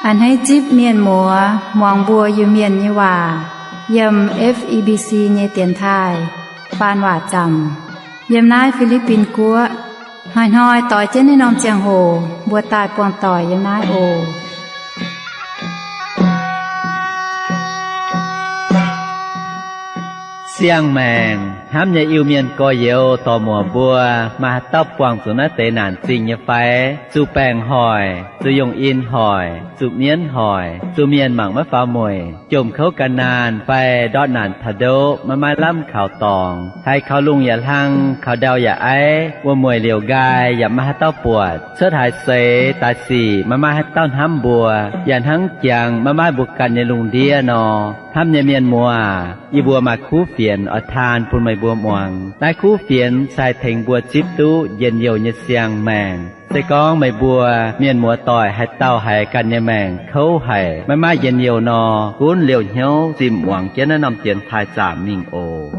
A'hneiv zipv mienh muoz muangx mbuo Iu-Mienh nyei waac yiem F E B C nyei dienx taaih faan waac zaamc yiem naaiv Fi^li^bin Guoqv. Hnoi-hnoi doix jienv naaiv norm ziangh hoc mbuo daaih buangh doic yiem naaiv oc. Siang-maengc hnamv nyei Iu-Mienh gorx-youz dorc-muoc mbuo, maaih haaix dauh buangh zuqc naaiv deix naanc zingh nyei fai? Zuqc baengc hoic, zuqc yungh in hoic, zuqc mienv hoic, zuqc mienh mangc maiv faaux mueic, jomc kouv gan naanh fai ndortv naanc taux ndoqv maiv maaih lamh kaux dorngx, haiz kaux lungh yaac hlang, kaux ndau yaac aiv, wuom-mueic liouc nqaai yaac maiv maaih haaix dauh buatc, cuotv haaix seix daaih sic maiv maaih haaix dauh hnamv mbuo, yaac hnangv jangx maiv maaih mbuo ganh nyei lungh ndiev nor. Hnamv nyei mienh muoz, yie mbuo maaih kuv fienx oix taan bun meih mbuo muangx. Naaiv kuv fienx se haih tengx mbuo zipv duqv njien-youh nyei siang-maengc. Se gorngv meih mbuo mienh muoz doic haaix dauh haiz ganh nyei maengc kouv haic, maiv maaih njien-youh nor, gunv liouh hnyouv zimh muangx jienv naaiv norm dienx taaih zaamc mingh oc.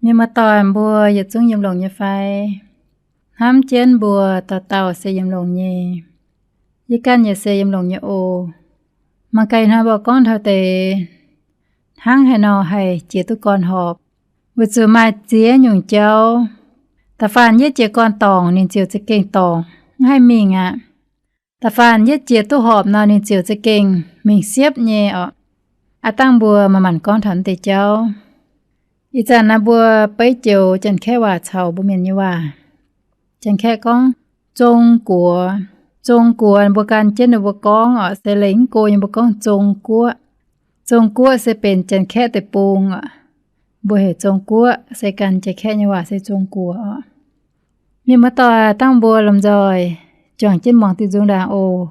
Mienh muoz-doic mbuo yietc zungv yiem longx nyei fai? Hnamv jienv mbuo dauh dauh se yiem longx nyei. Yie ganh yaac se yiem longx nyei oc. Mangc gaax ih hnoi mbuo gorngv taux deix hnangv haaix nor haih jiex duqv gorn-horpc. Weic zuqc maaih ziex nyungc jauv, da'faanh yietv jiex gorn-dorngc ninh ziouc za'gengh dorngc, mv haih mingh aqv. Da'faanh yietv jiex duqv horpc nor ninh ziouc za'gengh mingh siepv nyei orqc. Aav dangh mbuo manc-manc gorngv taux naaiv deix jauv. Ih zanc naaiv mbuo beiv joux Janx-Kaeqv waac caux mbuo Mienh nyei waac. Janx-Kaeqv gorngv zong guox. Zong guox mbuo gan jienv ninh mbuo gorngv orqc, se lengc mv go nyei mbuo gorngv Zong Guoqv. Zong Guoqv se benx Janx-Kaeqv deic-bung orqc. Mbuo heuc Zong Guoqv, se gan Janx-Kaeqv nyei waac se zong guox orqc. Mienh muoz-doic, dangh mbuo lomh nzoih juangc jienv muangx diuh nzung ndaangc oc.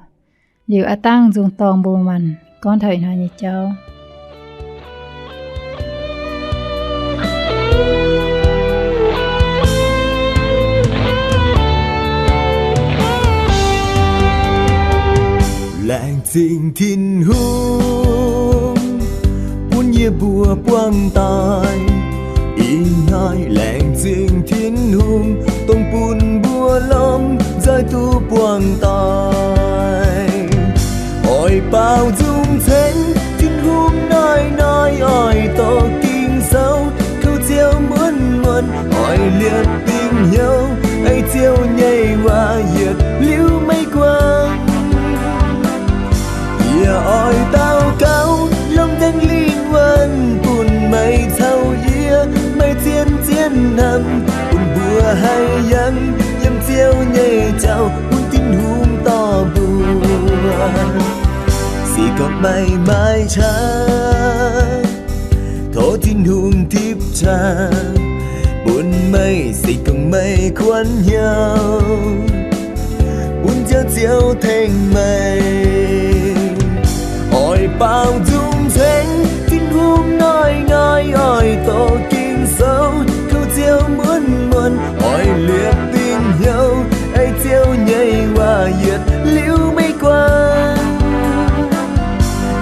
Liuz aav dangh nzung dorng mbuo manc gorngv taux ih hnoi nyei jauv. Laengz zingh Tin-Hungh bun yie mbuo buangh doic. Ih hnoi laengz zingh Tin-Hungh dongh bun mbuo lomh nzoih duqv buangh doic. Oix baaux nzung ceng Tin-Hungh hnoi-hnoi oix doqc Ging-Sou, kouv Ziouv muonz-muonz oix liepc dingc hnyouv ei Ziouv nyei waac yietc liuz meih guangc. Yie oix daux gaux longc Singx Lingh wuonh bun meih caux yie, meih zien-zien hnamv, bun mbuo haih yangh yiem Ziouv nyei jauv, bun Tin-Hungh dorh mbuo. Se gorngv meih maaih qaqv, tov Tin-Hungh tipv qaqv bun meih. Se gorngv meih kuonx hnyouv, bun Ziouv, Ziouv tengx meih. Oix baaux nzung ceng Tin-Hungh hnoi-hnoi oix doqc Ging-Sou, kouv Ziouv muonz-muonz oix liepc dingc hnyouv ei Ziouv nyei waac yietc liuz meih guangc.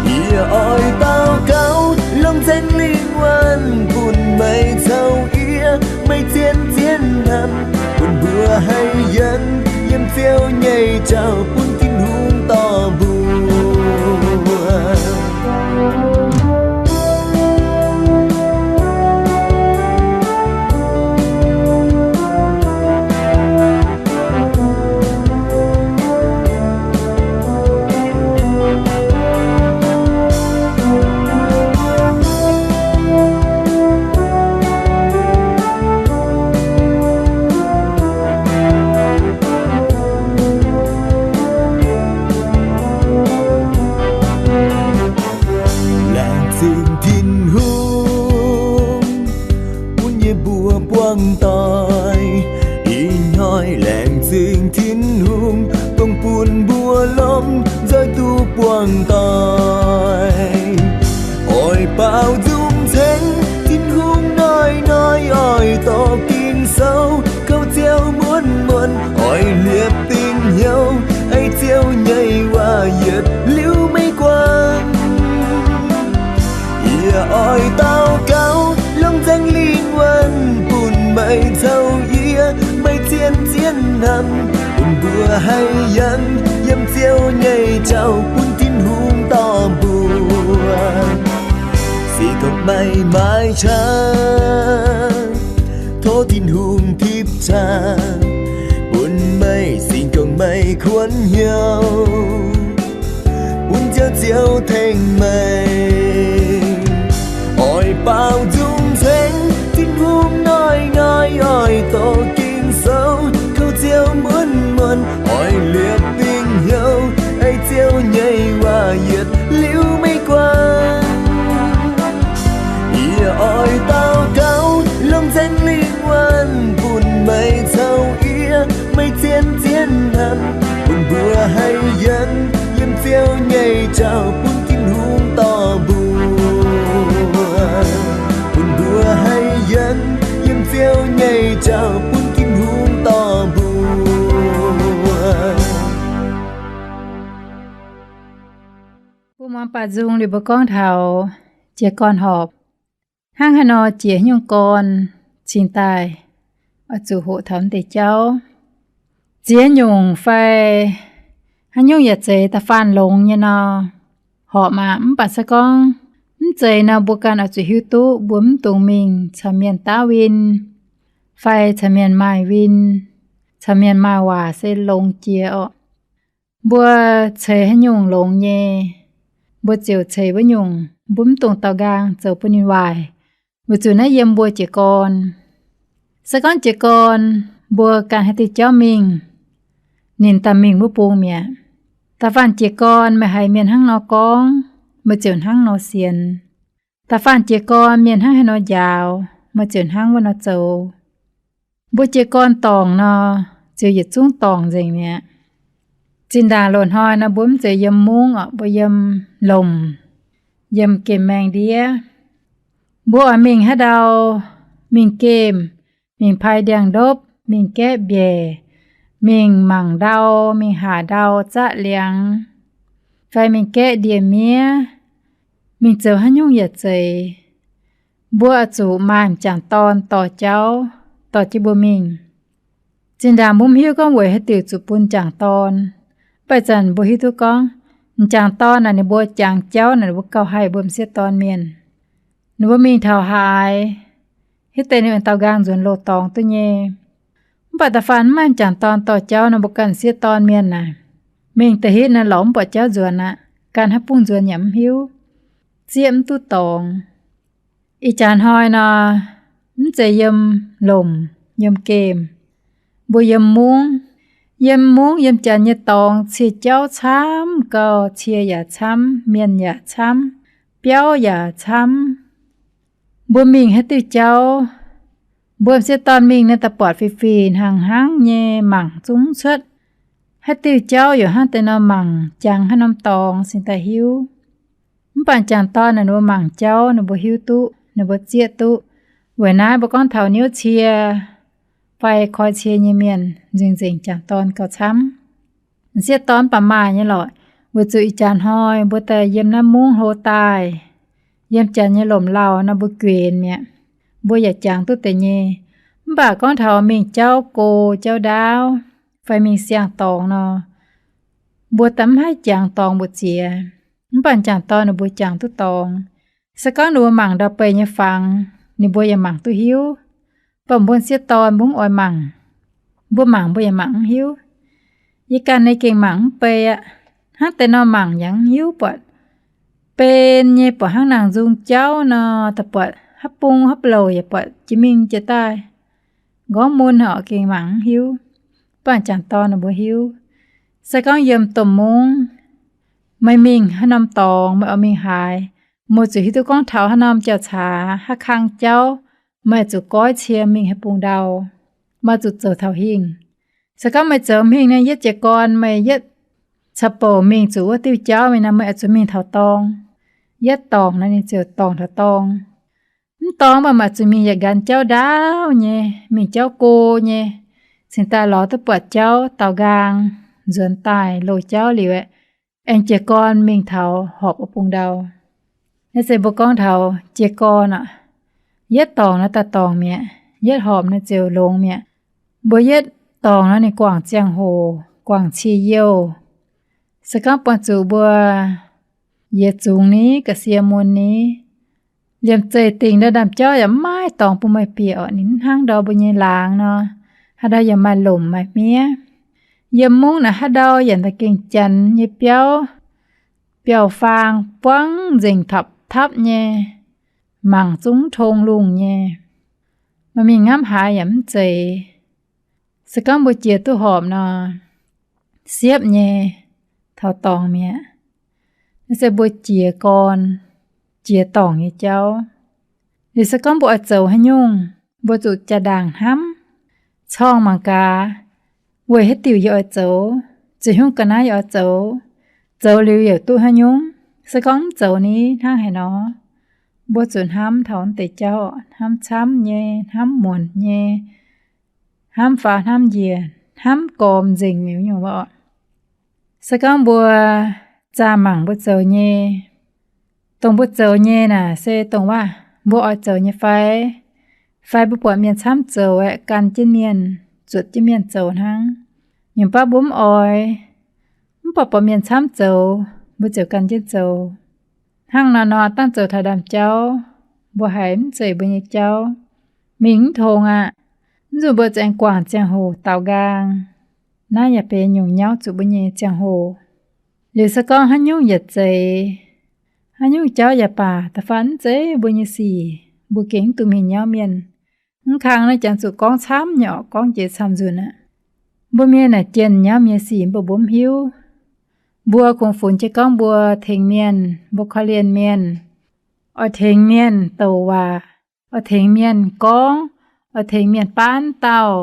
Yie oix daux gaux longc Singx Lingh wuonh bun meih caux yie, meih zien-zien hnamv, bun mbuo haih yangh yiem Ziouv nyei jauv, bun Tin-Hungh dorh mbuo. Laengz zingh Tin-Hungh bun yie mbuo buangh doic. Ih hnoi laengz zingh Tin-Hungh dongh bun mbuo lomh nzoih duqv buangh doic. Oix baaux nzung ceng Tin-Hungh hnoi-hnoi oix doqc Ging-Sou, kouv Ziouv muonz-muonz oix liepc dingc ziouv nyei waac yietc liuz meih guanh. Yie oix daux gaux longc nzaangc lingh wuonh bun meih caux yie, meih zien zien hnamv, bun mbuo haih yangh yiem Ziouv nyei jauv, bun Tin-Hungh dorh mbuo se gorngv meih maaih qaqv, tov Tin-Hungh tipv qaqv, bun meih singx gorngv meih kuonx hnyouv, bun Ziouv, Ziouv tengx meih. Oix baaux nzung ceng Tin-Hungh noic noic, oix doqc Ging-Sou, tov Ziouv muonz muonz, oix liepc fingx hnyouv ei Ziouv nyei waac yietc liuz meih guanh. Yie oix daux gaux longc nzaangc lingh wuonh bun meih caux yie, meih zien zien hnamv, bun mbuo haih yangh yiem Ziouv nyei jauv, bun Tin-Hungh dorh mbuo, bun mbuo haih yangh yiem Ziouv nyei jauv, bun Tin-Hungh dorh mbuo. Mbuo muangx baaux nzung liuz mbuo gorngv taux jiez gorn horpc. Hnangv haaix nor jiez haaix nyungc gorn cingx daaih oix zuqc hoqc taux deix jauv. Ziex nyungc fai haaix nyungc yaac zeiz da'faanh longx nyei nor, horpc aqv. Mv baac se gorngv mv zeiz nor, mbuo ganh oix zuqc hiuv duqv mbuo mv dungx mingh caux mienh daav win, fai caux mienh maaih win, caux mienh maaih waac se longx jiex orqc. Mbuo ceix haaix nyungc longx nyei, mbuo ziouc ceix wuov nyungc. Mbuo mv dungx daaux nqaang zoux bun ninh waaic, weic zuqc naaiv yiem mbuo jiez gorn. Se gorngv jiez gorn mbuo ganh haaix diuh jauv mingh, ninh daaih mingh wuov bung mi'aqv. Da'faanh jiez gorn meih haiz mienh hnangv nor gorngv, meih ziouc hnangv nor sienx. Da'faanh jiez gorn mienh hnangv haaix nor njaaux, meih ziouc hnangv wuov nor zoux. Mbuo jiez gorn dorngc nor, ziouc yietc zungv dorngc nzengc mi'aqv. Zinh ndaangc loz-hnoi nor, mbuo mv zeiz yiem mungv orqc, mbuo yiem lomc, yiem gemh maengh ndiev. Mbuo oix mingh haaix ndau, mingh gemh, mingh pai ndiangx-ndopv, mingh gaeqv mbiaic, mingh mangc ndau, mingh haac ndau zaqv liangx, fai mingh gaeqv ndie-miev, mingh zoux haaix nyungc yaac zeiz, mbuo oix zuqc maaih m'jangc dorn dorh jauv, dorh jienv mbuo mingh. Zinh ndaangc mbuo mv hiuv gorngv weic haaix diuc zuqc bun m'jangc dorn. Mv baac ih zanc mbuo hiuv duqv gorngv, m'jangc dorn naaic ninh mbuo jangx jauv naaic ninh mbuo gauh haih mbuo m'sieqv dorn mienh. Ninh mbuo mingh taux haaix, hitv deix ninh daaux nqaang nzuonx loz-dorngx duqv nyei. Mv baac da'faanh mv maaih m'jangc dorn dorh jauv nor, mbuo ganh m'sieqv dorn mienh naaic, mingh da'hitv naaic lorz mv buatc jauv nzuonx aqv. Ganh haaix bung nzuonx yaac mv hiuv, zieqv mv duqv dorngx. Ih jaax hnoi nor, mv zeiz yiem lomc, yiem gemh, mbuo yiem mungv. Yiem mungv yiem janx nyei dorngx cie jauv camv gauh, cie yaac camv, mienh yaac camv, biauv yaac camv. Mbuo mingh haaix diuh jauv, mbuo m'sieqv dorn mingh naaic da'buatc fih fih hnangv hnangv nyei, mangc zungv cuotv haaix diuh jauv yaac hnangv deix nor mangc, jangx haaix norm dorngx cingx daaih hiuv. Mv baac m'jangc dorn naaic ninh mbuo mangc jauv ninh mbuo hiuv duqv, ninh mbuo zieqv duqv. Weic naaiv mbuo gorngv taux niouv cie fai koi cie nyei mienh nzengc nzengc m'jangc dorn gauh camv. M'sieqv dorn mv baac maaih nyei lorqc, weic zuqc ih jaax hnoi mbuo daaih yiem naaiv mungv hlo daaih, yiem janx nyei lomc lauh nor mbuo guenx mi'aqv. Mbuo yaac jangx duqv deix nyei. Mv baac gorngv taux mingh jauv go jauv ndaauv fai mingh siang-dorngx nor, mbuo daaih mv haih jangx dorngx mbu'ziex. Mv baac m'jangc dorn ninh mbuo jangx duqv dorngx. Se gorngv ninh mbuo mangc ndau-beih nyei fangx, ninh mbuo yaac mangc duqv hiuv. Mv baac mbuo m'sieqv dorn mbuo mv oix mangc. Mbuo mangc mbuo yaac mangc mv hiuv. Yie ganh nyei gengh mangc mv bei aqv. Hnangv deix nor mangc yaac mv hiuv, buatc ben nyei, buatc hnangv nangc nzung jauv nor, da'buatc haaix bung haaix blouc yaac buatc jiex mingh jiex daaih. Nqorngv mun horqc gengh mangc mv hiuv. Mv baac m'jangc dorn ninh mbuo hiuv. Se gorngv yiem domh mungv, meih mingh haaix norm dorngx, meih oix mingh haaix, meih zuqc hiuv duqv gorngv taux haaix norm jauv-caax, haaix kang jauv, meih zuqc goiv cie mingh haaix bung ndau, meih zuqc zoux taux hingh. Se gorngv meih zoux mv hingh naaic, yietv jiez gorn meih yietv caux bouc mingh zuqc wuov diuh jauv mingh nor, meih oix zuqc mingh taux dorngx. Yietv dorngc nor ninh ziouc dorngc taux dorngx. Mv dorngx mv baac meih zuqc mingh yietc nqanx jauv ndaauv nyei, mingh jauv go nyei, cingx daaih lorz duqv buatc jauv daaux nqaang. nzuonx daaih loz-jauv liuz aeqv, aengx jiez gorn mingh taux horpc wuov bung ndau. Naaiv se mbuo gorngv taux jiez gorn aqv. Yietv dorngc naaiv daaih dorngc mi'aqv, yietv horpc naaiv ziouc longx mi'aqv. Mbuo yietv dorngc nor ninh guangc ziangh hoc, guangc cie youh. Se gorngv buangh zuqc mbuo yietc zungx ni, ga'sie mun ni, liemh zeih dingc ndau ndaamv-jauv yaac maiv dorngc bun meih bieqc orqc, ninh mv hnangv ndau mbuo nyei laangz nor, haaix ndau yaac maaih lomc maaih hmiev. Yiem mungv naaic haaix ndau yaac da'gengh janx nyei biauv, biauv-faang buangv nzengc tapv-tapv nyei, mangc zungv tong lungh nyei. Maaih mingh ngamv haaix yaac mv zeiz. Se gorngv mbuo jiex duqv horpc nor, siepv nyei, taux dorngc mi'aqv. Naaiv se mbuo jiez gorn, jiez dorngc nyei jauv. Liuz se gorngv mbuo oix zoux haaix nyungc, mbuo zuqc jaa-ndaangc hnamv, corng mangc gaax, weic haaix diuc yie oix zoux, ziouc hnyouv ga'naaiv yie oix zoux, zoux liuz yaac duqv haaix nyungc. Se gorngv mv zoux ni hnangv haaix nor, mbuo zuqc hnamv taux naaiv deix jauv, hnamv camv nyei, hnamv muonc nyei, hnamv faaux hnamv njiec, hnamv gormx nzengc mi'aqv nyungc wuov orqc. Se gorngv mbuo zaah mangc mbuo zoux nyei, dongh mbuo zoux nyei naaic se dongh waac mbuo oix zoux nyei fai? Fai mbuo buatc mienh camv zoux aeqv, gan jienv mienh, zuotc jienv mienh zoux hnangv. Nyungc baav mbuo mv oix, mv baac buatc mienh camv zoux, mbuo ziouc gan jienv zoux. Hnangv nor nor, dangh zoux taux ndaamv-jauv, mbuo haiz mv zeiz mbuo nyei jauv, mingh mv tongx aqv. Mv zuqc mbuo za'gengh guangc ziangh hoc daaux nqaang. Naaiv yaac benx nyungc nyauv zuqc mbuo nyei ziangh hoc. Liuz se gorngv haaix nyungc yietc zeiz, haaix nyungc jauv yaac baac, da'faanh mv zeiz mbuo nyei sic, mbuo gengh mv duqv mingh nyauv mienh. Mv kang naaiv jangx zuqc gorngv camv nyei orqc, gorngv jiex camv nzunc aqv. Mbuo mienh naaic jienh nyauv mienh sic mv baac mbuo mv hiuv. Mbuo kungx funx jienv gorngv mbuo tengx mienh, mbuo korv-lienh mienh, oix tengx mienh douc waac, oix tengx mienh gorngv, oix tengx mienh baav dauh,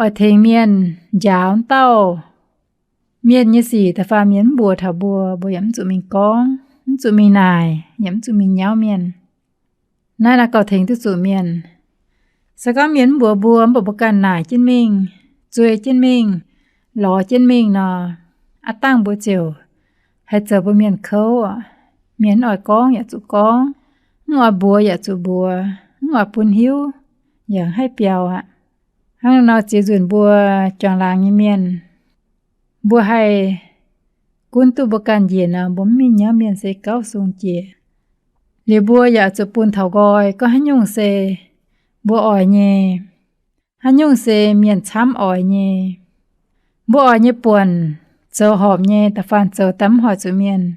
oix tengx mienh njaaux dauh. Mienh nyei sic da'faanh mienh mv mbuox taux mbuo, mbuo yaac mv zuqc mingh gorngv, mv zuqc mingh naaic, yaac mv zuqc mingh nyauv mienh. Naaiv naaiv gauh tengx duqv zuqc mienh. Se gorngv mienh mv mbuox mbuo, mv baac mbuo ganh naaic jienv mingh, zuei jienv mingh, lorz jienv mingh nor, aav dangh mbuo ziouc haih zoux mbuo mienh kouv oc. Mienh mv oix gorngv yaac zuqc gorngv, mv oix mbuox yaac zuqc mbuox, mv oix bun hiuv yaac haih biaux aqv. Hnangv nor ziex nzunc mbuo juangc laangz nyei mienh, mbuo haih gunv duqv mbuo ganh njiec nor, mbuo mv mingh nyauv mienh se gauh sung jiex. Liuz mbuo yaac zuqc bun taux nqoi gorngv haaix nyungc se mbuo oix nyei, haaix nyungc se mienh camv oix nyei. Mbuo oix nyei buonc, zoux horpc nyei da'faanh zoux daaih mv hoic zuqc mienh.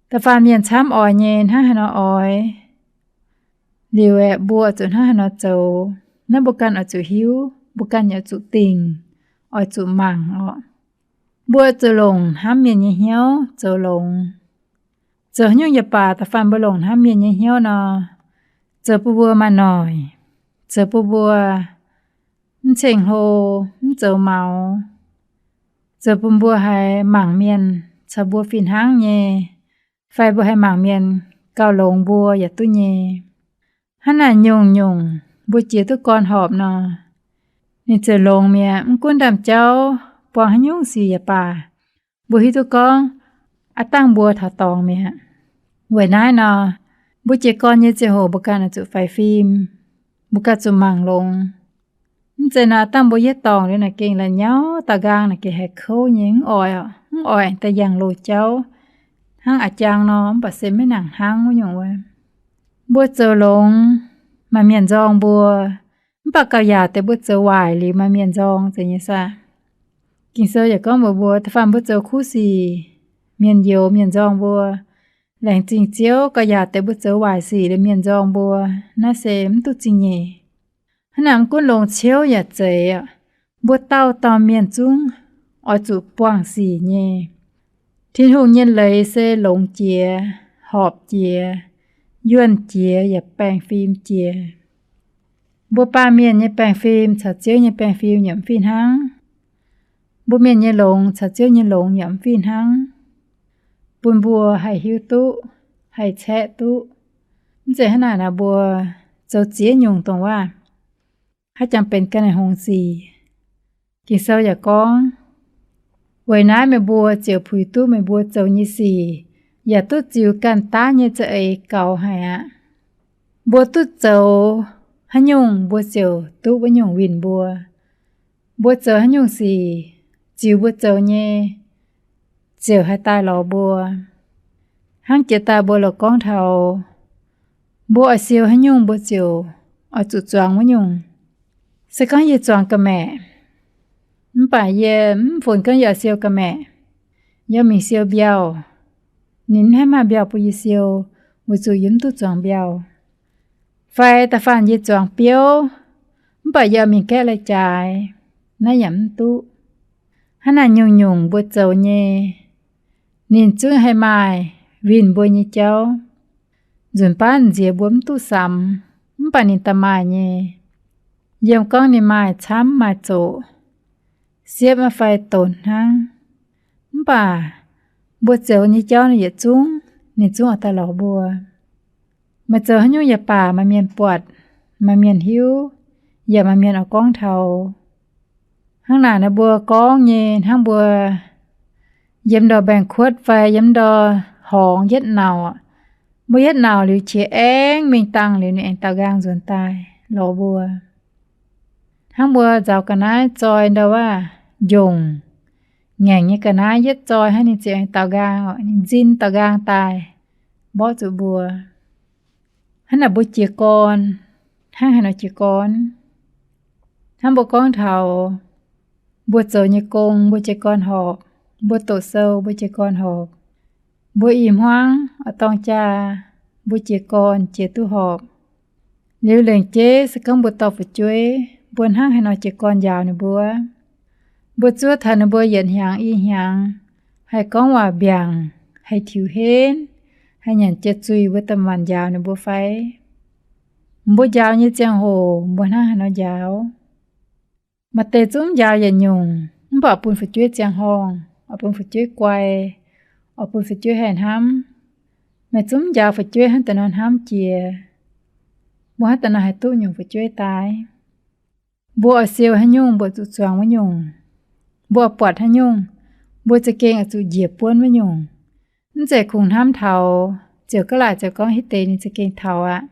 Da'faanh mienh camv oix nyei hnangv haaix nor oix, liuz aeqv, mbuo zuqc hnangv haaix nor zoux. Naaiv mbuo ganh oix zuqc hiuv, mbuo ganh yaac zuqc dingc, oix zuqc mangc orqc. Mbuo zuqc longc hnamv mienh nyei hnyouv zoux longx. Zoux haaix nyungc yaac baac, da'faanh mbuo longc hnamv mienh nyei hnyouv nor, zoux bun mbuo maaih noic, zoux bun mbuo mv ceng-hlo, mv zoux maux, zoux bun mbuo haih mangc mienh caux mbuo fih hnangv nyei, fai mbuo haih mangc mienh gauh longx mbuo yaac duqv nyei. Hnangv naaic nyungc-nyungc mbuo jiex duqv gorn horpc nor, ninh ziouc longx mi'aqv. Mv gunv ndaamv-jauv buang haaix nyungc sic yaac baac, mbuo hiuv duqv gorngv aav dangh mbuo taux dorngx mi'aqv. Weic naaiv nor, mbuo jiez gorn nyei ziangh hoc mbuo ganh oix zuqc faix fim, mbuo ganh zuqc mangc longx. Mv zeiz nor, aav dangh mbuo yietv dorngc liuz naaic gengh la'nyauv daaux nqaang naaic gengh haih kouv nyei, mv oix, mv oix aengx daaih yangh loz-jauv hnangv a'jang nor, mv baac se maiv nangc hnangv wuov nyungc wuov. Mbuo zoux longx, maaih mienh nzorng mbuo, mv baac gauh yaac deix mbuo zoux waaic liuz maaih mienh nzorng zeiz nyei saah? Ging-Sou yaac gorngv mbuox mbuo, da'faanh mbuo zoux kuv sic, mienh youx mienh nzorng mbuo. Laengz zingh Ziouv, gauh yaac deix mbuo zoux waaic sic liuz mienh nzorng mbuo, naaiv se mv duqv zingh nyeic. Hnangv naaic mv gunv longx ciouv yaac zeiz, mbuo dauh dauh mienh zungv oix zuqc buangh sic nyei. Tin-Hungh nyei leiz se longx jiex, horpc jiex, yuonh jiex yaac baengh fim jiex. Mbuo baamh mienh nyei baengh fim caux Ziouv nyei baengh fim yaac mv fih hnangv. Mbuo mienh nyei longx caux Ziouv nyei longx yaac mv fih hnangv. Bun mbuo haih hiuv duqv, haih caeqv duqv. Mv zeiz hnangv naaic nor, mbuo zoux ziex nyungc dongh waac, haaix jangx benx ganh hngongx sic. Ging-Sou yaac gorngv, Weic naaiv meih mbuo ziouc puix duqv meih mbuo zoux nyei sic, yaac duqv ziux ganh daav nyei za'eix gaux haic aqv. Mbuo duqv zoux haaix nyungc, mbuo ziouc duqv wuov nyungc winh mbuo. Mbuo zoux haaix nyungc sic, ziux mbuo zoux nyei ziouc haih daaih lorz mbuo. Hnangv jiex daaih mbuo loz gorngv taux, mbuo oix siou haaix nyungc mbuo ziouc oix zuqc zuangx wuov nyungc. Se gorngv yie zuangx ga'maeqc, mv baac yie mv funx gorngv yie oix siou ga'maeqc, yie mingh siou mbiauh, ninh mv haih maaih mbiauh bun yie siou, weic zuqc yie mv duqv zuangx mbiauh. Fai da'faanh yie zuangx biouv, mv baac yie mingh gaeqv lai-jaaix, naaiv yaac mv duqv. Hnangv naaic nyungc-nyungc mbuo zoux nyei, ninh zungv haih maaih winh mbuo nyei jauv. Nzunc baav nziex mbuo mv duqv samx, mv baac ninh daaih maaih nyei. Yiem gorngv ninh maaih camv maaih zoqc, siepv maiv fai donx hnangv. Mv baac mbuo zoux nyei jauv ninh yietc zungv, ninh zungv oix daaih lorz mbuo. Meih zoux haaix nyungc yaac baac maaih mienh buatc, maaih mienh hiuv, yaac maaih mienh oix gorngv taux. Hnangv naaic naaiv mbuo gorngv nyei hnangv mbuo yiem ndau mbaengx-kuotv fai yiem ndau horngz yietv nauc, mbuo yietv nauc liuz qiex aengv mingh dangh liuz ninh aengx daaux nqaang nzuonx daaih lorz mbuo. Hnangv mbuo nzaaux ga'naaiv zoi ndau wuov njongc, ngaengc nyei ga'naaiv yietv zoi hnangv ninh ziouc aengx daaux nqaang, ninh nzin daaux nqaang daaih mborqv zuqc mbuo. Hnangv naaic mbuo jiez gorn, hnangv haaix nor jiez gorn? Hnangv mbuo gorngv taux mbuo zoux nyei gong, mbuo jiez gorn horpc, mbuo doqc sou, mbuo jiez gorn horpc, mbuo i hmuangv oix dorng jaa, mbuo jiez gorn jiez duqv horpc. Liuz lengc jeiv se gorngv mbuo dorh fu'jueiv, mbuo hnangv haaix nor jiez gorn njaaux ninh mbuo? Mbuo zuov taux ninh mbuo yietc hnyangx i hnyangx haih gorngv waac mbiaangc, haih tiux henv, haih nyanc jiex zuiz, mbuo da'maanc njaaux ninh mbuo fai? Mbuo njaaux nyei ziangh hoc mbuo hnangv haaix nor njaaux? Maaih deix zungv njaaux yietc nyungc, mv baac bun fu'jueiv ziangh horngh, oix bun fu'jueiv guai, oix bun fu'jueiv haih hnamv. Meih zungv njaaux fu'jueiv hnangv deix nor hnamv jiex, mbuo hnangv deix nor haih duqv nyungc fu'jueiv daaih. Mbuo oix siou haaix nyungc, mbuo zuqc zuangx wuov nyungc. Mbuo oix buatc haaix nyungc, mbuo za'gengh oix zuqc njiec buonv wuov nyungc. Mv zeiz kungx hnamv taux ziouc ga'laaic ziouc gorngv hitv deix ninh za'gengh taux aqv,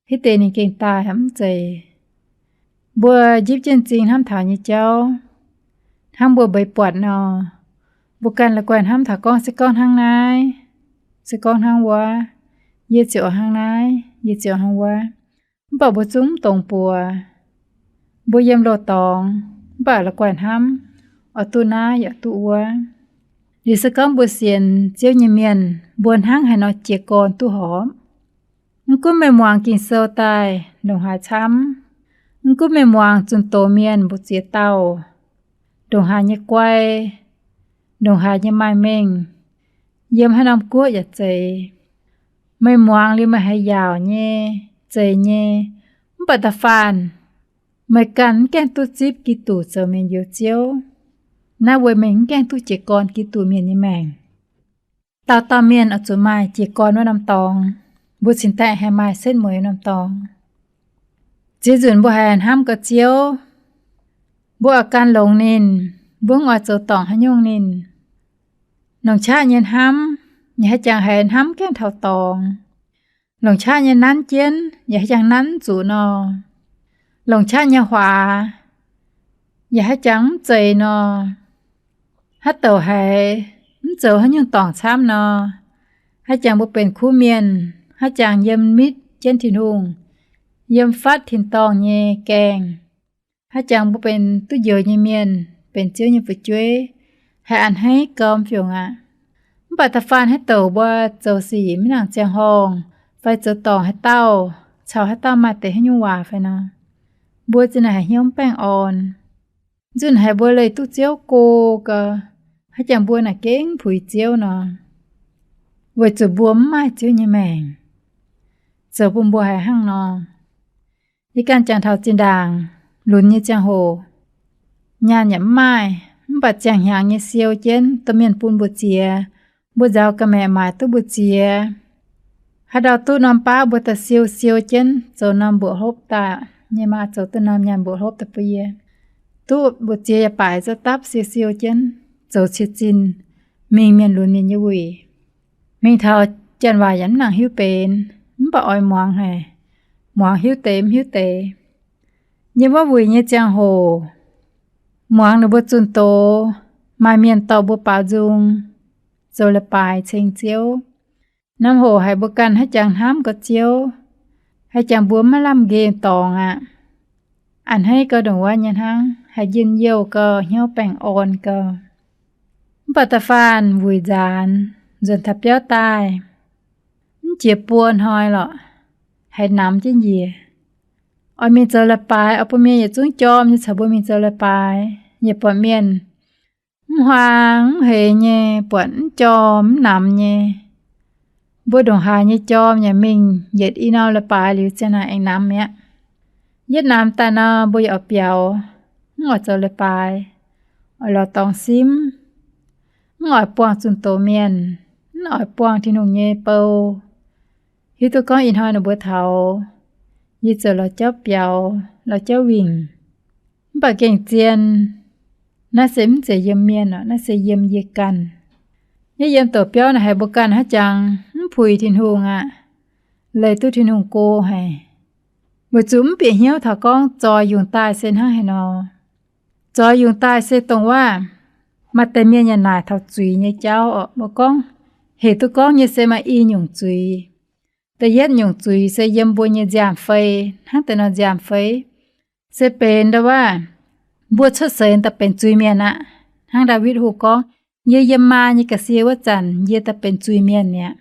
hitv deix ninh gengh daaih aqv, mv zeiz. Mbuo njipv jienv m'zing hnamv taux nyei jauv, hnangv mbuo mbeix buatc nor, mbuo ganh la'guaih hnamv taux gorngv se gorngv hnangv naaiv, se gorngv hnangv wuov, yie ziouc hnangv naaiv, yie ziouc hnangv wuov. Mv baac mbuo zungv mv dongz buoz. Mbuo yiem loz-dorngx, mv baac la'guaih hnamv, oix duqv naaiv yaac duqv wuov. Liuz se gorngv mbuo sienx Ziouv nyei mienh, mbuo hnangv haaix nor jiez gorn duqv horpc. Mv gunv meih muangx Ging-Sou daaih ndongc haaix camv, mv gunv meih muangx zunh doz mienh mbu'ziex dauh, ndongc haaix nyei guai, ndongc haaix nyei maaih mengh, yiem haaix norm guoqv yaac zeiz, meih muangx liuz meih haiz yaauc nyei, zeiz nyei, mv baac da'faanh meih ganh mv gaengh duqv zipv Giduc zoux mienh njoux Ziouv, naaiv weic meih mv gaengh duqv jiez gorn Giduc mienh nyei maengc. Dauh dauh mienh oix zuqc maaih jiez gorn wuov norm dorngx, mbuo cingx daaih haih maaih setv mueiz wuov norm dorngx. Ziex nzunc mbuo haiz hnamv gau Ziouv, mbuo oix gan longx ninh, mbuo mv oix zoux dorngc haaix nyungc ninh. Longc qaqv nyei hnamv, yaac haih jangx haiz hnamv gaengh taux dorngx. Longc qaqv nyei nanv jienv, yaac haih jangx nanv zuqc nor. Longc qaqv nyei huaax, yaac haih jangx mv zeiz nor. Haaix douc haiz mv zoux haaix nyungc dorngc camv nor, haih jangx mbuo benx kuv mienh, haih jangx yiem mitv jienv Tin-Hungh, yiem fatv tin-dorngh nyei gaengh, haih jangx mbuo benx duqv njoux nyei mienh, benx Ziouv nyei fu'jueiv, haiz a'hneiv gau fiungc aqv. Mv baac da'faanh haaix douc mbuo zoux sic maiv nangc ziangh horngh, fai zoux dorngc haaix dauh, caux haaix dauh maaih deix haaix nyungc waac fai nor, mbuo za'naaic haiz hnyouv mv baengh orn. Nzunc haiz mbuo leih duqv Ziouv go gau, haaix jangx mbuo naaic gengh puix Ziouv nor, weic zuqc mbuo mv maaih Ziouv nyei maengc, zoux bun mbuo haiz hnangv nor. Yie ganh jangx taux zinh ndaangc lunx nyei ziangh hoc, nyaanh yaac mv maaih, mv baac ziangh hnyangx nyei siou jienv domh mienh bun mbu'ziex, mbuo nzaaux ga'maeqc maaic duqv mbu'ziex. Haaix ndau duqv norm baav mbuo daaih siou siou jienv zoux norm mbuoqc hlopv daaih nyei maa, zoux duqv norm nyaanh mbuoqc hlopv daaih bun yie. Duqv mbu'ziex yaac baaic za'dapv siou siou jienv, zoux cie zinh, mingh mienh lunx mienh nyei wuic. Mingh taux janx waac yaac mv nangc hiuv benx, mv baac oix muangx haic, muangx hiuv deix mv hiuv deix. Yiem wuov wuic nyei ziangh hoc, muangx ninh mbuo zunh doz, maaih mienh dorh mbuo baaux nzung, zoux leiz-baaix ceng Ziouv. Norm hoc haiz mbuo ganh haih jangx hnamv gau Ziouv, haih jangx mbuo maiv lamh nqemh dorngx aqv. A'hneiv gau ndongc wuov nyei hnangv, haih njien-youh gau, hnyouv baengh orn gau. Mv baac da'faanh wuic nzaanx, nzuonx taux biauv daaih, mv jiex buo hnoi lorqc, haiz namx jienv njiec. Oix mingh zoux leiz-baaix, oix bun mienh yietc zungv jorm nyei caux mbuo mingh zoux leiz-baaix. Yie buatc mienh mv huaang mv heix nyei, buatc mv jorm mv namx nyei. Mbuo ndongc haaix nyei jorm yaac mingh yietc i norm leiz-baaix liuz ziang naaic aengx namx mi'aqv. Yietv namx daaih nor, mbuo yaac oix biaux, mv oix zoux leiz-baaix, oix lorz dorngx simv, mv oix buangh zunh doz mienh, mv oix buangh Tin-Hungh nyei bou. Hiuv duqv gorngv ih hnoi ninh mbuo taux, yie ziouc lorz jauv biaux, lorz jauv wingc. Mv baac gengh zien, naaiv se mv zeiz yiem mienh orqc, naaiv se yiem yie ganh. Yie yiem doqc biauv naaic haiz mbuo ganh haaix jangx mv puix Tin-Hungh aqv, leih duqv Tin-Hungh go haic. Weic zuqc mv bieqc hnyouv taux gorngv zoix yungz daaih se hnangv haaix nor. Zoix yungz daaih se dongh wuov, maaih deix mienh yaac naaic taux zuiz nyei jauv orqc. Mbuo gorngv, heuc duqv gorngv nyei se maaih i nyungc zuiz. Da'yietv nyungc zuiz se yiem mbuo nyei nziaamv-fei. Hnangv deix nor nziaamv-fei se benx ndau wuov, mbuo cuotv seix daaih benx zuiz-mienh aqv. Hnangv Ndaawitv Hoh gorngv, yie yiem maa nyei ga'sie wuov zanc, yie daaih benx zuiz-mienh mi'aqv.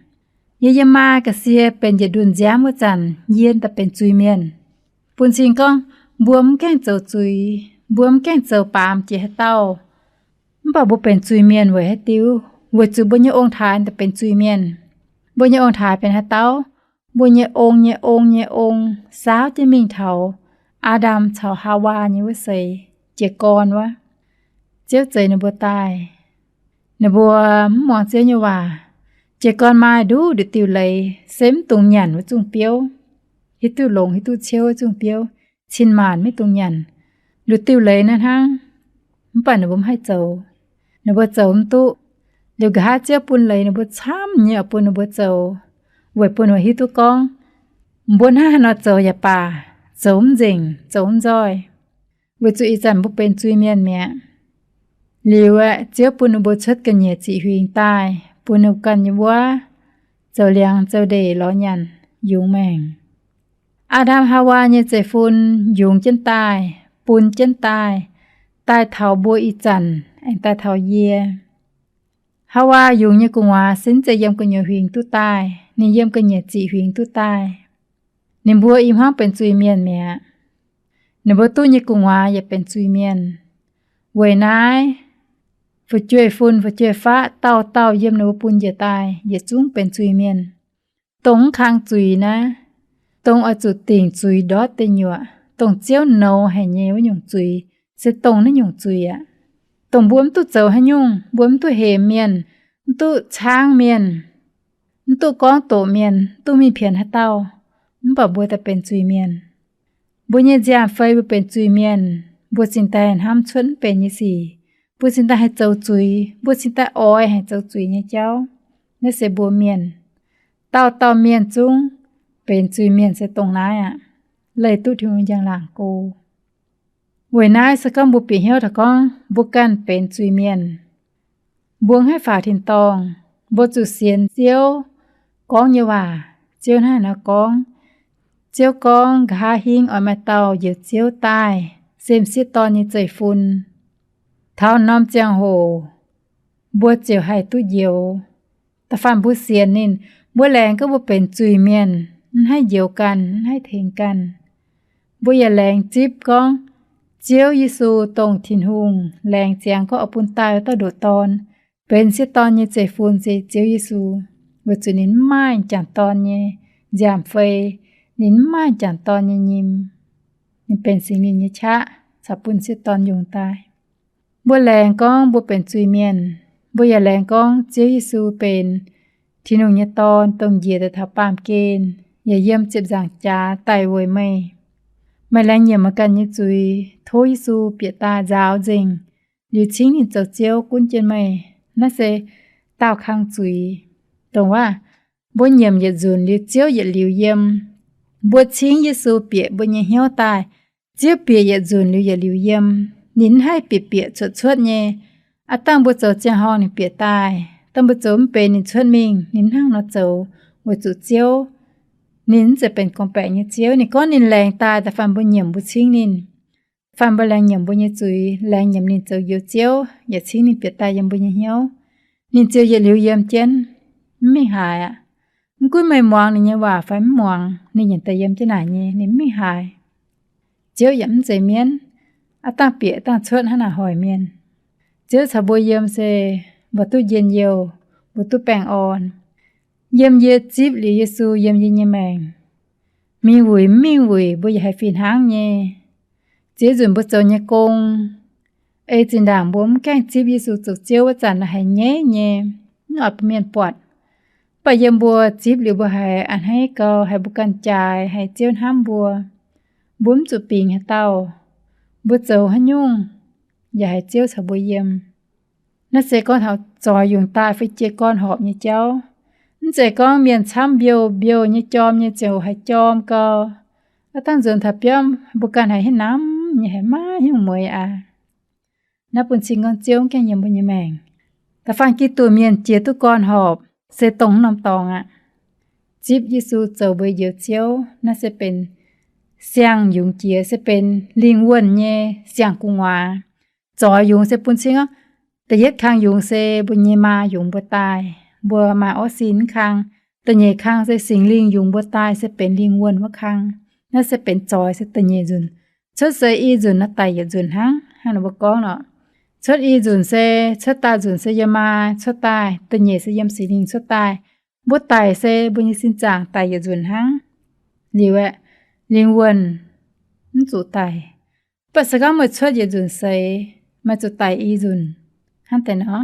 Yie yiem maa ga'sie benx njiec ndunh nziaamv wuov zanc, yie daaih benx zuiz-mienh. Bun cing gorngv, mbuo mv gaengh zoux zuiz, mbuo mv gaengh zoux baamz jiex haaix dauh, mv baac mbuo benx zuiz-mienh weic haaix diuc? Weic zuqc mbuo nyei ong-taaix daaih benx zuiz-mienh. Mbuo nyei ong-taaix benx haaix dauh? Mbuo nyei ong nyei ong nyei ong saauv jienv mingh taux Aa^ndam caux Haawaa nyei wuov seix, jiez gorn wuov. Ziouv zeix ninh mbuo daaih. Ninh mbuo mv muangx Ziouv nyei waac. Jiez gorn maaih nduqc nduqc diuh leiz se mv dungx nyanc wuov zungh biouv. Hiuv duqv longx hiuv duqv ciouv wuov zungh biouv, cin maanc maiv dungx nyanc. Nduqc diuh leiz naaiv hnangv. Mv baac ninh mbuo mv haih zoux. Ninh mbuo zoux mv duqv. Liuz nqa'haav Ziouv bun leiz ninh mbuo camv nyei oix bun ninh mbuo zoux, weic bun ninh mbuo hiuv duqv gorngv, mbuo hnangv haaix nor zoux yaac baac, zoux mv nzengc, zoux mv nzoih. Weic zuqc ih zanc mbuo benx zuiz-mienh mi'aqv. Liuz aeqv, Ziouv bun ninh mbuo cuotv ga'nyiec ziqc huingx daaih, bun ninh mbuo ganh nyei wuov zoux liangx zoux ndeic lorz nyanc, yungz maengc. Aa^ndam Haawaa nyei zeiv-fun yungz jienv daaih, bun jienv daaih, daaih taux mbuo ih zanc aengx daaih taux yie. Haawaa yungz nyei gu'nguaaz se mv zeiz yiem gu'nyuoz huingx duqv daaih, ninh yiem ga'nyiec ziqc huingx duqv daaih. Ninh mbuo i hmuangv benx zuiz-mienh mi'aqv. Ninh mbuo duqv nyei gu'nguaaz yaac benx zuiz-mienh. Weic naaiv, fu'jueiv-fun fu'jueiv-faqv dauh dauh yiem ninh mbuo bun njiec daaih yietc zungv benx zuiz-mienh. Dongh mv kang zuiz naaiv, dongh oix zuqc dingc zuiz ndortv deic nyuoqc, dongh Ziouv nouz haic nyei wuov nyungc zuiz, se dongh naaiv nyungc zuiz aqv. Dongh mbuo mv duqv zoux haaix nyungc, mbuo mv duqv hemx mienh, mv duqv caangv mienh, mv duqv gorngv doqc mienh, mv duqv mingh pienx haaix dauh, mv baac mbuo daaih benx zuiz-mienh. Mbuo nyei nziaamv-fei mbuo benx zuiz-mienh, mbuo cingx daaih hnamv cuotv mv benx nyei sic, mbuo cingx daaih haih zoux zuiz, mbuo cingx daaih oix haih zoux zuiz nyei jauv. Naaiv se mbuo mienh, dauh dauh mienh zungv benx zuiz-mienh se dongh naaiv aqv. Leih duqv Tin-Hungh njang-laangc go. Weic naaiv se gorngv mbuo bieqc hnyouv taux gorngv mbuo ganh benx zuiz-mienh, mbuo mv haih faaux tin-dorngh, mbuo zuqc sienx Ziouv gorngv nyei waac. Ziouv hnangv haaix nor gorngv? Ziouv gorngv, nqa'haav hingv oix maaih dauh njoux Ziouv daaih, se m'sieqv dorn nyei zeiv-fun. Taux norm ziangh hoc mbuo ziouc haih duqv njoux. Da'faanh mbuo sienx ninh, mbuo laengz gorngv mbuo benx zuiz-mienh, mv haih njoux ganh, mv haih tengx ganh. Mbuo yaac laengz zipv gorngv Ziouv Yesu dongh Tin-Hungh laengz ziangx gorngv oix bun daaih wuov dauh ndoqc Dorn, benx m'sieqv dorn nyei zeiv-fun se Ziouv Yesu. Weic zuqc ninh mv maaih m'jangc dorn nyei nziaamv-fei, ninh mv maaih m'jangc dorn nyei nyim, ninh benx Singx Lingh nyei qaqv caux bun m'sieqv dorn yungz daaih. Mbuo laengz gorngv mbuo benx zuiz-mienh. Mbuo yaac laengz gorngv Ziouv Yesu benx Tin-Hungh nyei Dorn, dongh njiec daaih taux baamh gen, yaac yiem ziepc nzaangc jaax daaih weic meih. Meih laengz nyiemc meih ganh nyei zuiz, tov Yesu bieqc daaih nzaaux nzengc, liuz cingv ninh zoux Ziouv gunv jienv meih. Naaiv se daauh kang zuiz, dongh waac mbuo nyiemc yietc nzunc liuz Ziouv yietc liuz yiem. Mbuo cingv Yesu bieqc mbuo nyei hnyouv daaih, Ziouv bieqc yietc nzunc liuz yietc liuz yiem. Ninh mv haih bieqc bieqc cuotv cuotv nyei. Aav dangh mbuo zoux ziangh horngh ninh bieqc daaih, dangh mbuo zoux mv benx ninh cuotv mingh, ninh mv hnangv nor zoux, weic zuqc Ziouv ninh mv zeiz benx gorngv-baeqc nyei Ziouv. Ninh gorngv ninh laengz daaih da'faanh mbuo nyiemc mbuo cingv ninh. Da'faanh mbuo laengz nyiemc mbuo nyei zuiz, laengz nyiemc ninh zoux Njoux Ziouv yaac cingv ninh bieqc daaih yiem mbuo nyei hnyouv, ninh ziouc yietc liuz yiem jienv, mv mingh haaix aqv. Mv gunv meih muangx ninh nyei waac fai mv muangx, ninh nyanc daaih yiem jienv naaic nyei, ninh mv mingh haaix. Ziouv yaac mv zeiz mienv, aav dangh bieqc dangh cuotv hnangv naaic hoic mienh. Ziouv caux mbuo yiem se mbuo duqv njien-youh, mbuo duqv baengh orn. Yiem yie zipv liuz Yesu yiem yie nyei maengc, mingh wuic mv mingh wuic mbuo yaac haih fih hnangv nyei. Ziex nzunc mbuo zoux nyei gong, ei zinh ndaangc mbuo mv gaengh zipv Yesu zoux Ziouv wuov zanc naaic haiz nyeiv nyei, mv oix bun mienh buatc. Mv baac yiem mbuo zipv liuz mbuo haiz a'hneiv gau, haiz mbuo ganh jaaix, haiz Ziouv hnamv mbuo, mbuo mv zuqc bingx haaix dauh. Mbuo zoux haaix nyungc yaac haiz Ziouv caux mbuo yiem. Naaiv se gorngv taux zoix yungz daaih fai jiez gorn horpc nyei jauv. Mv zeiz gorngv mienh camv mbiouh mbiouh nyei jorm nyei ziouc haiz jorm gau. Aav dangh nzuonx taux biauv mbuo ganh haiz hingv namv nyei, haiz maiv hnyungc mueiz aqv. Naaiv bun cing gorngv Ziouv mv gaengh yiem mbuo nyei maengc. Da'faanh Giduc mienh jiex duqv gorn horpc se dongh norm dorngx aqv. Zipv Yesu zoux mbuo Njoux Ziouv, naaiv se benx siang-yungz jiex, se benx lingh wuonh nyei siang-gu'nguaaz. Zoix yungz se bun cing gorngv, da'yietv kang yungz se mbuo nyei maa yungz mbuo daaih, mbuo maaih orv sin wuov kang. Da'nyeic kang se Singx Lingh yungz mbuo daaih, se benx lingh wuonh wuov kang. Naaiv se benx zoix se da'nyeic nzunc. Cuotv se i nzunc nor daic yietc nzunc hnangv. Hnangv naaic mbuo gorngv nor, cuotv i nzunc se, cuotv daaih nzunc se yiem maa cuotv daaih, da'nyeic se yiem Singx Lingh cuotv daaih. Mbuo daic se mbuo nyei sin zaangc daic yietc nzunc hnangv. Liuz aeqv, lingh wuonh mv zuqc daic. Mv baac se gorngv meih cuotv yietc nzunc seix, meih zuqc daic i nzunc. Hnangv deix nor,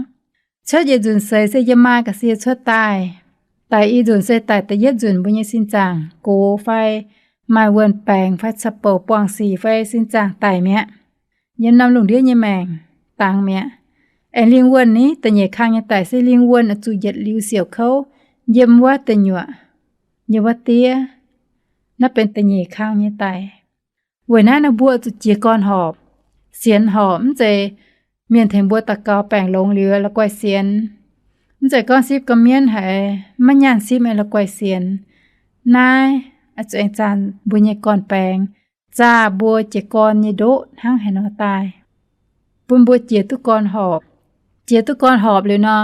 cuotv yietc nzunc seix se yiem maa ga'sie cuotv daaih. Daic i nzunc se daic da'yietv nzunc mbuo nyei sin zaangc gox fai maaih wuonh baengc fai caqv-bouc buangh sic fai sin zaangc daic mi'aqv. Yiem norm lungh ndiev nyei maengc dangx mi'aqv. Aengx lingh wuonh ni, da'nyeic kang nyei daic se lingh wuonh oix zuqc yietc liuz siouc kouv, yiem wuov deic nyuoqc, yiem wuov diev. Naaiv benx da'nyeic kang nyei daic. Weic naaiv nor mbuo zuqc jiez gorn horpc, sienx horpc. Mv zeiz mienh tengx mbuo daux gaux baengc longx liuz la'guaih sienx. Mv zeiz gorngv sipv ga'mienv haiz maiv nyaanh sipv aengx la'guaih sienx. Naaiv oix zuqc aengx zaah mbuo nyei gorn-baengx, zaah mbuo jiez gorn nyei ndoqv hnangv haaix nor daaih, bun mbuo jiez duqv gorn horpc. Jiez duqv gorn horpc liuz nor,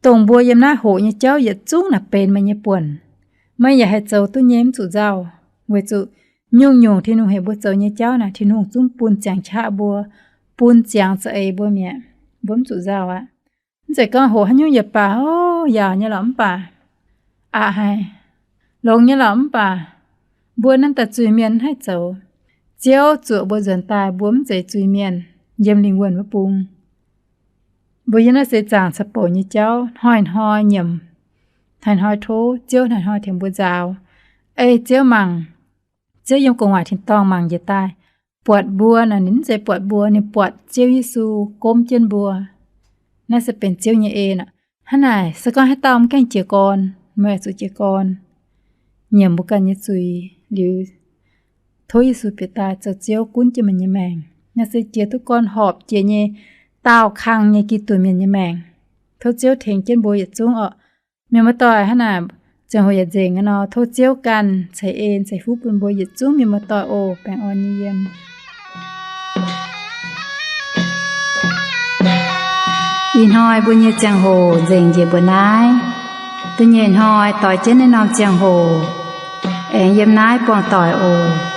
dongh mbuo yiem naaiv hoqc nyei jauv yietc zungv naaic benx meih nyei buonc. Meih yaac haih zoux duqv nyei, mv zuqc nzauh. Weic zuqc nyungc-nyungc Tin-Hungh heuc mbuo zoux nyei jauv naaic, Tin-Hungh zungv bun ziangx qaqv mbuo, bun ziangx za'eix mbuo mi'aqv. Mbuo mv zuqc nzauh aqv. Mv zeiz gorngv hoqc haaix nyungc yietc baac, o, yaauc nyei lorqc mv baac, aqc haic, longx nyei lorqc mv baac, mbuo naaiv daaih zuiz-mienh mv haih zoux. Ziouv zuoqc mbuo nzuonx daaih mbuo mv zeiz zuiz-mienh yiem lingh wuonh wuov bung. Mbuo yiem naaiv seix zaangc caqv-bouc nyei jauv hnoi-hnoi nyiemc, hnoi-hnoi tov Ziouv, hnoi-hnoi tengx mbuo nzaaux. Ei Ziouv mangc, Ziouv yiem gu'nguaaic tin-dorngh mangc njiec daaih, buatc mbuo nor, ninh mv zeiz buatc mbuo, ninh buatc Ziouv Yesu gomv jienv mbuo. Naaiv se benx Ziouv nyei en aqv. Hnangv naaic, se gorngv haaix dauh mv gaengh jiez gorn, meih oix zuqc jiez gorn, nyiemc mbuo ganh nyei zuiz liuz, tov Yesu bieqc daaih zoux Ziouv gunv jienv meih nyei maengc. Naaiv se jiez duqv gorn horpc jiex nyei daauh kang nyei Giduc mienh nyei maengc. Tov Ziouv tengx jienv mbuo yietc zungv oc. Mienh muoz-doic, hnangv naaic ziangh hoc yaac nzengc aqv nor, tov Ziouv ganh ceix en ceix fuqv bun mbuo yietc zungv mienh muoz-doic oc. Baengh orn nyei yiem. Ih hnoi mbuo nyei ziangh hoc nzengc njiec mbuo naaiv. Da'nyeic hnoi doix jienv naaiv norm ziangh hoc aengx yiem naaiv buangh doic oc.